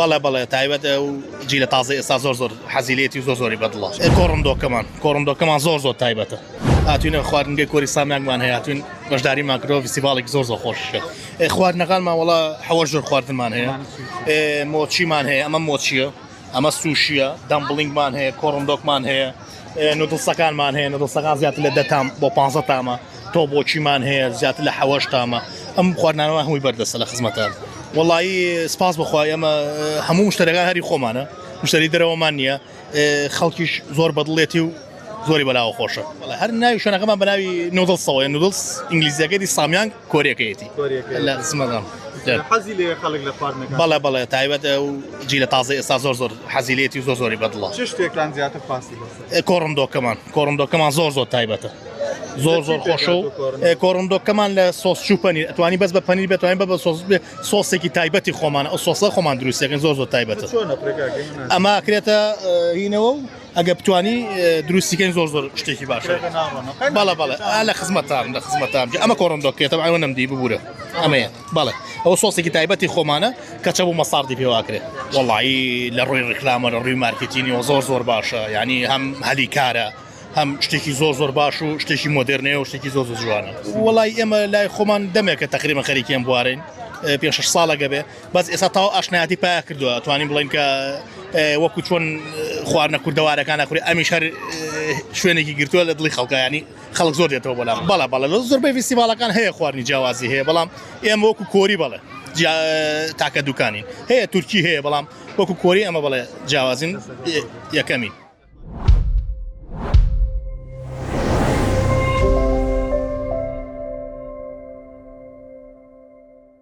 بەڵێ بەڵێ تایبەت ئەو جیلە تازەی ئێستا زۆر زۆر حەزی لێتی و زۆر زۆری بەدڵە. corn dog ەکەمان corn dog ەکەمان زۆر زۆر تایبەتە. هاتوینە خواردنگەی کۆری سامیانگمان هەیە هاتوین بەشداریمان کردەوە فیستیڤاڵێکی زۆر زۆر خۆشە. خواردنەکانمان وەڵا حەوە جۆر خواردنمان هەیە. مۆچیمان هەیە ئەمە مۆچیە ئەمە سوشیە dumpling مان هەیە corn dog مان هەیە noodles ەکانمان هەیە noodles ەکان زیاتر لە 10 تام بۆ 15 تامە تۆبۆکیمان هەیە زیاتر لە حەوەش تامە ئەم خواردنانەوە هەمووی بەردەستە لە خزمەتان. وەڵایی سپاس بەخوا ئێمە هەموو مشتەرەکان هەری خۆمانە مشتەری دەرەوەمان نییە خەڵکیش زۆر بەدڵێتی و زۆری بەلاوە خۆشە هەر ناوی شوێنەکەمان بە ناوی noodles ەوەیە noodles ئینگلیزیەکەی سامیانگ کۆریەکەیەتی لە خزمەتان. حەزی لێ خەڵک لە خواردنەکان؟ بەڵێ بەڵێ تایبەت ئەو جیلە تازەی ئێستا زۆر زۆر حەزی لێتی و زۆر زۆری بەدڵە. چ شتێکتان زیاتر خواستی لەسەر؟ corn dog ەکەمان corn dog ەکەمان زۆر زۆر تایبەتە زۆر زۆر خۆشە و corn dog ەکەمان لە سۆس چوو پەنیر ئەتوانی بەس بە پەنیر بێتوانین بە بە سۆس بێ سۆسێکی تایبەتی خۆمانە ئەو سۆسە خۆمان دروستەکەین زۆر زۆر تایبەتە ئەمە ئەکرێتە هینەوە و ئەگە بتانی دروستیکەین زۆر زۆر شتێکی باشە بەڵێ بەڵێ لە خزمەتان لە خزمەتان ئەمە corn dog ەکەیە تەبعەن نەمدی ببوورە ئەمەیە بەڵێ ئەوە سۆسێکی تایبەتی خۆمانە کەچە بوو مەساردی پێواکرێ وەڵایی لە ڕووی ڕیکلامە لە ڕووی مارکتینیەوە زۆر زۆر باشە یعنی هەم هەلی کارە هەم شتێکی زۆر زۆر باش و شتێکی مۆدێرنەیە و شتێکی زۆر زۆر جوانە وەڵای ئێمە لای خۆمان دەمێکە تقریبا خەریکی ئەم بوارین پێ شش ساڵەگە بێ بەس ئێستا تاو ئاشنایەتی پیا کردووە توانین بڵێن کە وەکو چۆن خواردنە کوردەوارەکان ئەخورێ ئەمیش هەر شوێنێکی گرتووە لە دڵی خەڵکایانی خەڵک زۆر دێتەوە بۆ لام بەڵێ بەڵێ لە زۆربەی فیستیڤاڵەکان هەیە خواردنی جیاوازی هەیە بەڵام ئێمە وەکو کۆری بەڵێ تاکە دوکانین هەیە تورکی هەیە بەڵام وەکو کۆری ئەمە بەڵێ جیاوازین یەکەمین.